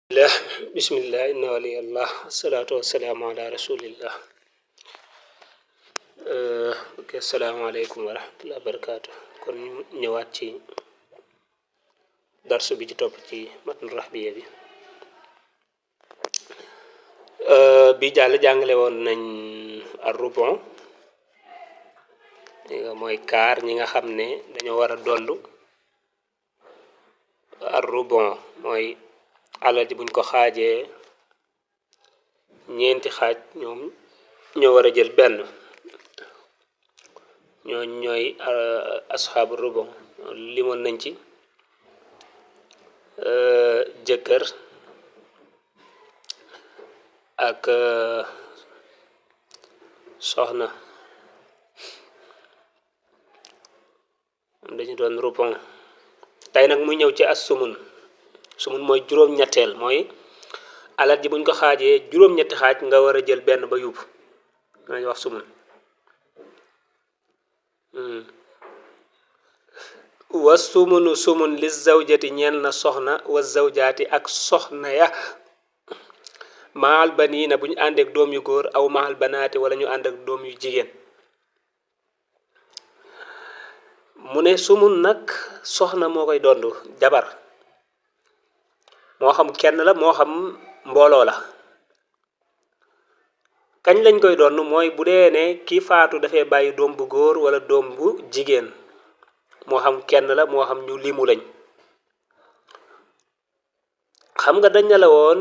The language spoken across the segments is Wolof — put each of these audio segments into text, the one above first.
الله بسم الله إن ولي الله الصلاة والسلام على رسول الله السلام عليكم ورحمة الله وبركاته kon ñëwaat ci darsu bi ci topp ci matnu rahbiya bi jàll jàngale woon nañ ar rubon mooy kaar ñi nga xam ne dañoo war a dondu ar rubon mooy alal ji buñ ko xaajee ñeenti xaaj ñoom ñoo war a jël benn ñooy asxaabu rubon limoon nañ ci jëkkër ak soxna dañu doon rubon tey nag muy ñëw ci as sumun mooy juróom-ñetteel mooy alal ji buñ ko xaajee juróom-ñetti xaaj nga war a jël benn ba yóbbu nañ wax sumun wa sumun li zawjati ñeel na soxna wa zawjaati ak soxna ya maal baniina bu ñu ànd ak doom yu góor aw maal banaati wala ñu ànd ak doom yu jigéen mu ne sumun nag soxna moo koy dondu jabar moo xam kenn la moo xam mbooloo la kañ lañ koy donn mooy bu dee ne kii faatu dafay bàyyi doom bu góor wala doom bu jigéen moo xam kenn la moo xam ñu limu lañ xam nga dañ ne la woon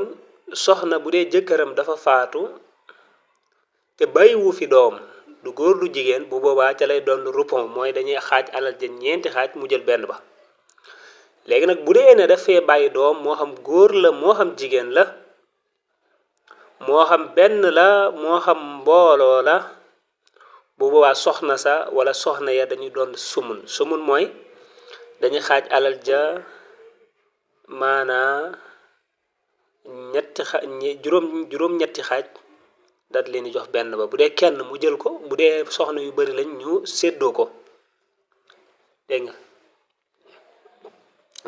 soxna bu dee jëkkëram dafa faatu te bàyyiwu fi doom du góor du jigéen bu boobaa ca lay doon rupon mooy dañuy xaaj alal jën ñeenti xaaj mu jël benn ba léegi nag bu dee ne dafay bàyyi doom moo xam góor la moo xam jigéen la moo xam benn la moo xam mbooloo la bu boobaa soxna sa wala soxna ya dañuy doon sumun mooy dañuy xaaj alal ja maanaa juróom-ñetti xaaj daat leen di jox benn ba bu dee kenn mu jël ko bu dee soxna yu bari lañ ñu séddoo ko dégg nga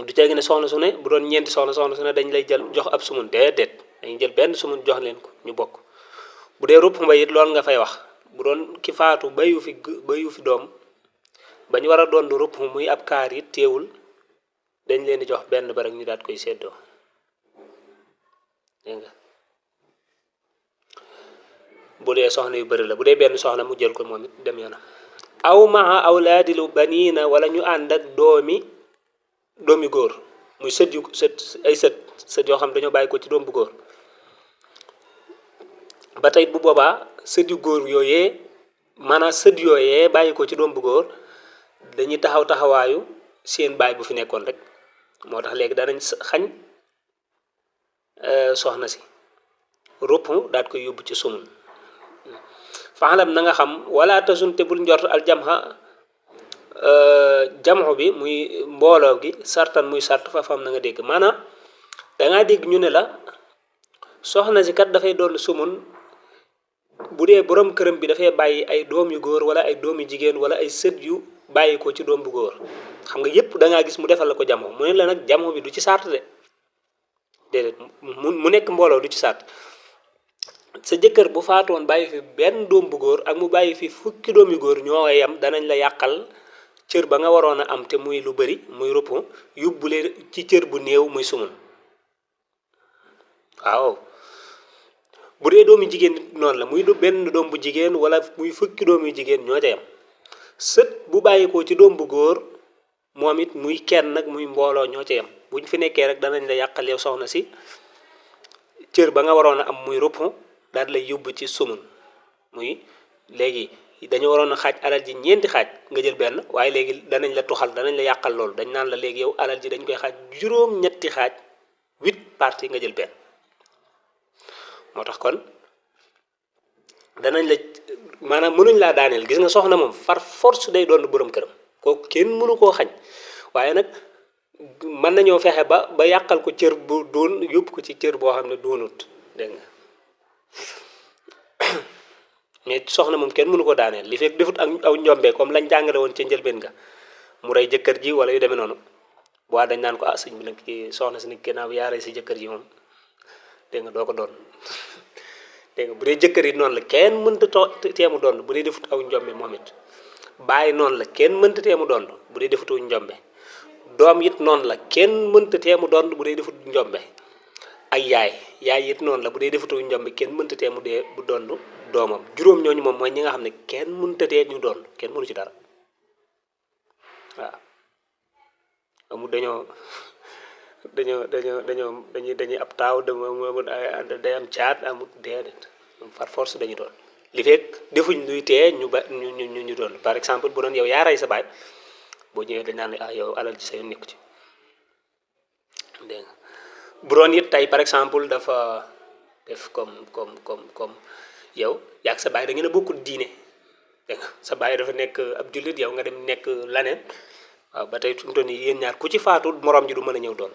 du tegi ne soxna su ne bu doon ñeenti soxna su ne dañ lay jël jox ab sumun déedéet dañuy jël benn sumun jox leen ko ñu bokk bu dee rupp mbay it loolu nga fay wax bu doon ki faatu bayu fi doom ba ñu war a doon rupp muy ab kaar it teewul dañ leen di jox benn ba rek ñu daat koy séddoo dégg nga bu dee soxna yu bari la bu dee benn soxna mu jël ko moom it dem yoonam aw maa awlaadilu baniina wala ñu ànd ak doomi góor muy sët yoo xam dañoo bàyyi ko ci doom bu góor ba tey bu boobaa sët yu góor yooyee maanaam sët yooyee bàyyi ko ci doom bu góor dañuy taxawaayu seen baay bu fi nekkoon rek moo tax léegi danañ xañ soxna si rupp daat koy yóbbu ci sumun faalam na nga xam wala tasunte bul njort aljamha jamxu bi muy mbooloo gi sartan muy sart fa fam na nga dégg maanaam dangaa dégg ñu ne la soxna si kat dafay doon sumun bu dee borom këram bi dafay bàyyi ay doom yu góor wala ay doom yu jigéen wala ay sët yu bàyyi ko ci doom bu góor xam nga yépp dangaa gis mu defal la ko jamxu mu ne la nag jamxu bi du ci sart de déedéet mu nekk mbooloo du ci sart sa jëkkër bu faatoon bàyyi fi benn doom bu góor ak mu bàyyi fi fukki doom yu góor ñoo yam danañ la yàqal cër ba nga waroon a am te muy lu bari muy rupp yóbbule ci cër bu néew muy sumun waaw bu dee doomu jigéen noonu la muy benn doom bu jigéen wala muy fukki doom yu jigéen ñoo ca yam sët bu bàyyi ko ci doom bu góor moom it muy kenn nag muy mbooloo ñoo ca yam buñ fi nekkee rek danañ la yàqal yow soxna si cër ba nga waroon a am muy rupp daal lay yóbbu ci sumun muy léegi dañu waroon a xaaj alal ji ñeenti xaaj nga jël benn waaye léegi danañ la tuxal danañ la yàqal loolu dañ naan la léegi yow alal ji dañ koy xaaj juróom-ñetti xaaj 8 parties nga jël benn moo tax kon danañ la maanaam mënuñ laa daaneel gis nga soxna moom far force day doon borom këram kooku kenn mënu koo xañ waaye nag mën nañoo fexe ba yàqal ko cër bu doon yóbbu ko ci cër boo xam ne doonut dégg nga mais soxna moom kenn mënu ko daaneel li fekk defut ak aw njombe comme lañ jàngale woon ca njëlbeen nga mu rey jëkkër ji wala yu demee noonu waa dañ naan ko sëñ bi nag kii soxna si nag ginnaaw yaa rey si jëkkër ji moom dégg nga doo ko doon dégg nga bu dee jëkkër it noonu la kenn mënta teemu doon bu dee defut aw njombe moom it bàyyi noonu la kenn mënta teemu doon bu dee defutu njombe doom it noonu la kenn mënta teemu doon bu dee defut njombe ak yaay it noonu la bu dee defutu njombe kenn mënta teemu dee bu doon doomam juróom ñooñu moom mooy ñi nga xam ne kenn mënta tee ñu doon kenn mënu ci dara waaw amul dañuy ab taaw day am caat amul déedéet par force dañu doon li fekk defuñ luy tee ñu doon par exemple bu doon yow yaa rey sa baay boo ñëwee dañ naan ah yow alal ji sa yoon nekku ci dégg nga bu doon it tey par exemple dafa def comme yow yaag sa baay da ngeen a bokkul diine dégg nga sa baay dafa nekk ab jullit yow nga dem nekk laneen waaw ba tey tum toni yéen ñaar ku ci faatu morom ji du mën a ñëw doon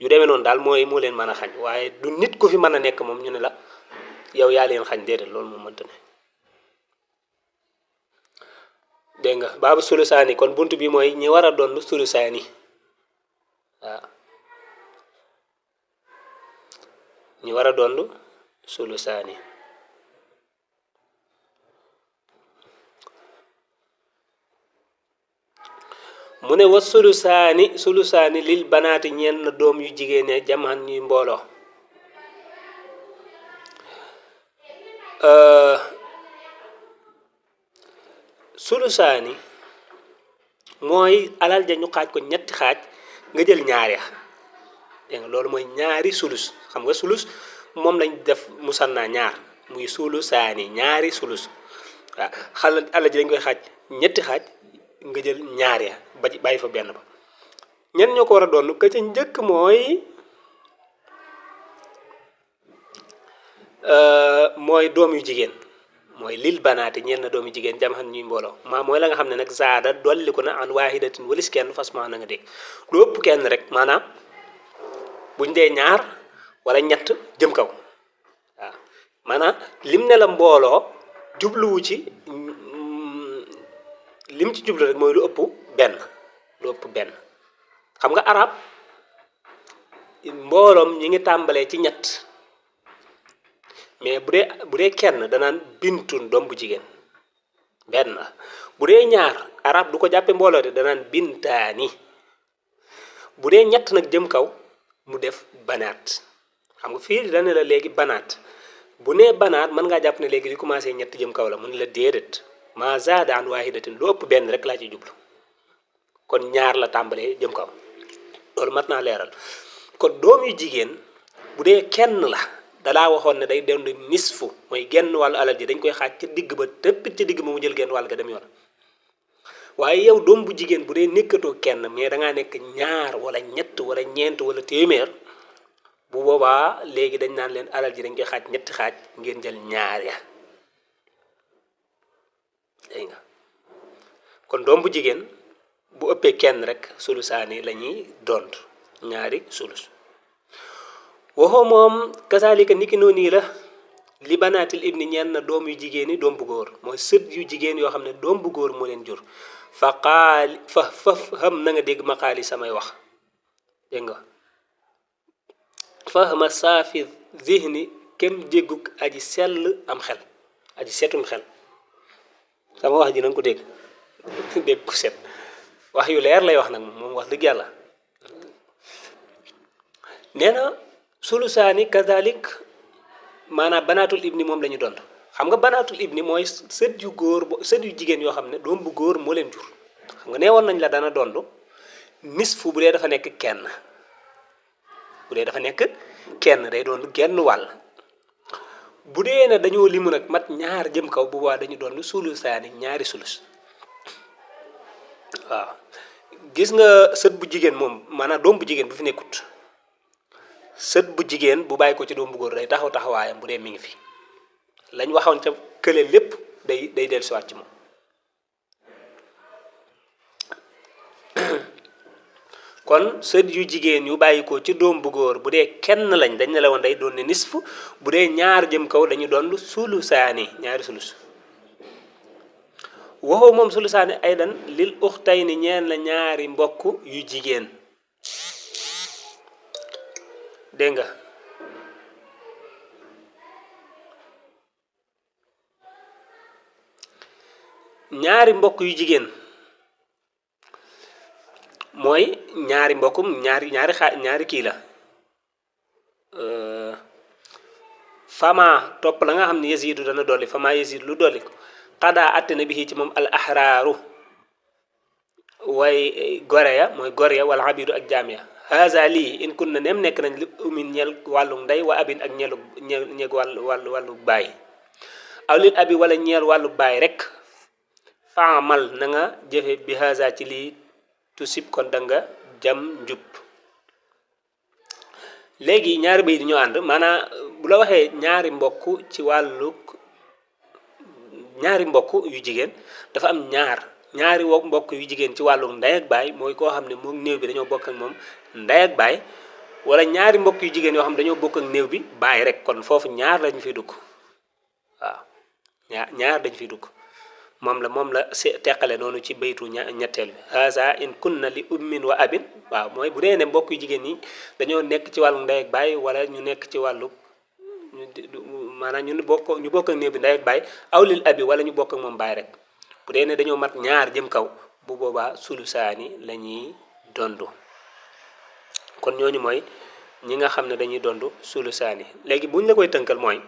yu demee noonu daal mooy moo leen mën a xañ waaye du nit ku fi mën a nekk moom ñu ne la yow yaa leen xañ déedéet loolu moom mënta ne dégg nga baabu sulusaani kon bunt bi mooy ñi war a doon sulusaani waaw ñi war a doon sulusaani mu ne wa sulusaani lil banaati ñeen na doom yu jigéen ñe jaman ñuy mbooloo sulusaani mooy alal ja ñu xaaj ko ñetti xaaj nga jël ñaar ya dégg nga loolu mooy ñaari sulus xam nga sulus moom lañ def musanna ñaar muy sulusaani ñaari sulus waaw xal alal ji dañ koy xaaj ñetti xaaj nga jël ñaar ya ba bàyyi fa benn ba ñen ñoo ko war a doon ka ca njëkk mooy doom yu jigéen mooy lil banaati ñeen na doom yu jigéen jam xam ñuy mbooloo mooy la nga xam ne nag zaada dolli ko na an waahidatin walis kenn fas maa na nga dégg lu ëpp kenn rek maanaam buñ dee ñaar wala ñett jëm kaw waaw maanaam lim ne la mbooloo jubluwu ci lim ci jublu rek mooy lu ëpp benn xam nga arab mbooloom ñi ngi tàmbalee ci ñett mais bu dee kenn danaan bintun doom bu jigéen benn bu dee ñaar arab du ko jàppe mbooloo de danaan bintaani bu dee ñett nag jëm kaw mu def banaat xam nga fii dana la léegi banaat bu nee banaat mën ngaa jàpp ne léegi li commencé ñett jëm kaw la mu ne la déedéet ma zaada an waahidatin lu ëpp benn rek laa ci jublu kon ñaar la tàmbalee jëm kaw loolu mat naa leeral kon doom yu jigéen bu dee kenn la dalaa waxoon ne day doon nisfu mooy genn wàllu alal ji dañ koy xaaj ca digg ba tëppit ca digg ba mu jël genn wàll ga dem yoon waaye yow doom bu jigéen bu dee nekkatoo kenn mais dangaa nekk ñaar wala ñett wala ñeent wala téeméer bu boobaa léegi dañ naan leen alal ji dañ koy xaaj ñetti xaaj ngeen jël ñaar ya dégg nga kon doom bu jigéen bu ëppee kenn rek sulusaani la ñuy dont ñaari sulus waxoo moom kasaalika niki noonu nii la li banaatil ibni ñeen na doom yu jigéen yi doom bu góor mooy sët yu jigéen yoo xam ne doom bu góor moo leen jur fa xam na nga dégg maqaali samay wax dégg nga fahma saafi zihni kem dégguk aji sell am xel aji setum xel sama wax ji na nga ko dégg dégg ku set wax yu leer lay wax nag moom wax dëgg yàlla nee na sulusaani kazalik maanaam banaatul ibni moom la ñu doon xam nga banaatul ibni mooy sët yu jigéen yoo xam ne doom bu góor moo leen jur xam nga nee woon nañ la dana dondu nisfu bu dee dafa nekk kenn bu dee dafa nekk kenn day doon genn wàll bu dee ne dañoo limu nag mat ñaar jëm kaw bu boobaa dañu doon sulusaani ñaari sulus waaw gis nga sët bu jigéen moom maanaam doom bu jigéen bu fi nekkut sët bu jigéen bu bàyyi ko ci doom bu góor day taxaw taxawaayam bu dee mi ngi fi lañ waxoon ca kële lépp day dellusiwaat ci moom kon sët yu jigéen yu bàyyi ko ci doom bu góor bu dee kenn lañ dañ ne la woon day doon ne nisf bu dee ñaar jëm kaw dañu doon sulusaani ñaari sulus waxoo moom sulusaani aydan lil uxtay ni ñeen la ñaari mbokk yu jigéen dégg nga ñaari mbokk yu jigéen mooy ñaari mbokkum ñaari kii la fama topp la nga xam ne yasidu dana dolli fama yasidu lu dolli ko xadaa atte na bi ci moom al ahraaru way gore ya mooy gore ya wala abidu ak jaam ya haza lii in kun na nem nekk nañ li umin ñel wàllu ndey wa abin ak ñeeg wàllu baay aw lil abi wala ñeel wàllu baay rek faamal na nga jëfe bi haza ci lii tu sib kon da nga jam njub léegi ñaari bay di ñoo ànd maanaam bu la waxee ñaari mbokk ci wàllu ñaari mbokk yu jigéen dafa am ñaari mbokk yu jigéen ci wàllu ndey ak baay mooy koo xam ne moom néew bi dañoo bokk ak moom ndey ak baay wala ñaari mbokk yu jigéen yoo xam ne dañoo bokk ak néew bi baay rek kon foofu ñaar lañ fiy dugg waaw ñaar dañ fiy dugg moom la teqale noonu ci baytu ñetteel bi haza in kunna li ummin wa abin waaw mooy bu dee ne mbokk yu jigéen ñi dañoo nekk ci wàllu ndey ak baay wala ñu nekk ci wàllu maanaam ñu bokk ak néew bi ndey ak baay aw lil abi wala ñu bokk ak moom baay rek bu dee ne dañoo mat ñaar jëm kaw bu boobaa sulusaani la ñuy dondu kon ñooñu mooy ñi nga xam ne dañuy dondu sulusaani léegi buñ la koy tënkal mooy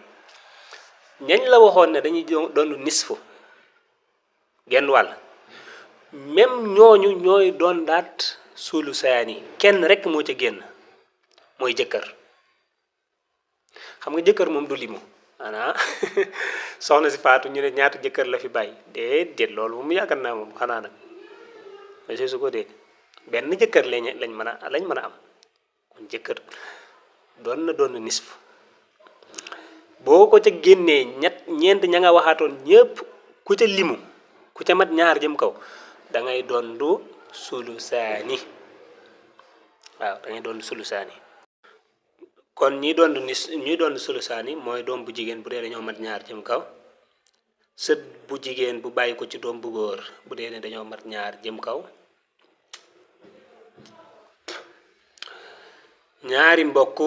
ñañ la waxoon ne dañuy dondu nisfu genn wàll même ñooñu ñooy doon daat sulusaani kenn rek moo ca génn mooy jëkkër xam nga jëkkër moom du limu maanaam soxna si faatu ñu ne ñaata jëkkër la fi bàyyi déedéet loolu moom yaakaar naa moom xanaa nag monsieur su ko dee benn jëkkër lañ mën a am kon jëkkër doon nisf boo ko ca génnee ñeent ña nga waxaatoon ñëpp ku ca limu ku ca mat ñaar jëm kaw da ngay doon du sulusaani waaw da ngay doon sulusaani kon ñi doon sulusaani mooy doom bu jigéen bu dee dañoo mat ñaar jëm kaw sët bu jigéen bu bàyyi ko ci doom bu góor bu dee ne dañoo mat ñaar jëm kaw ñaari mbokk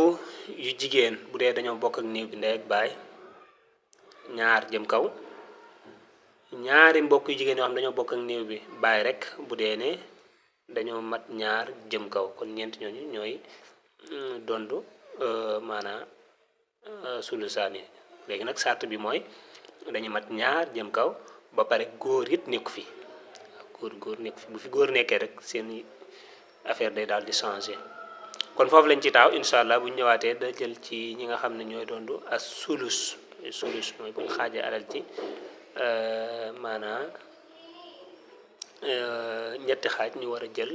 yu jigéen bu dee dañoo bokk ak néew bi ndey ak baay ñaar jëm kaw ñaari mbokk yu jigéen yoo xam dañoo bokk ak néew bi baay rek bu dee ne dañoo mat ñaar jëm kaw kon ñeent ñooñu ñooy dondu maanaam sulusaani léegi nag sart bi mooy dañu mat ñaar jëm kaw ba pare góor it nekku fi góor nekku fi bu fi góor nekkee rek seen affaire day daal di changer kon foofu lañ ci taaw incha allah bu ñu ñëwaatee da jël ci ñi nga xam ne ñooy dondu as sulus mooy bu ñu xaajee alal ci maanaam ñetti xaaj ñu war a jël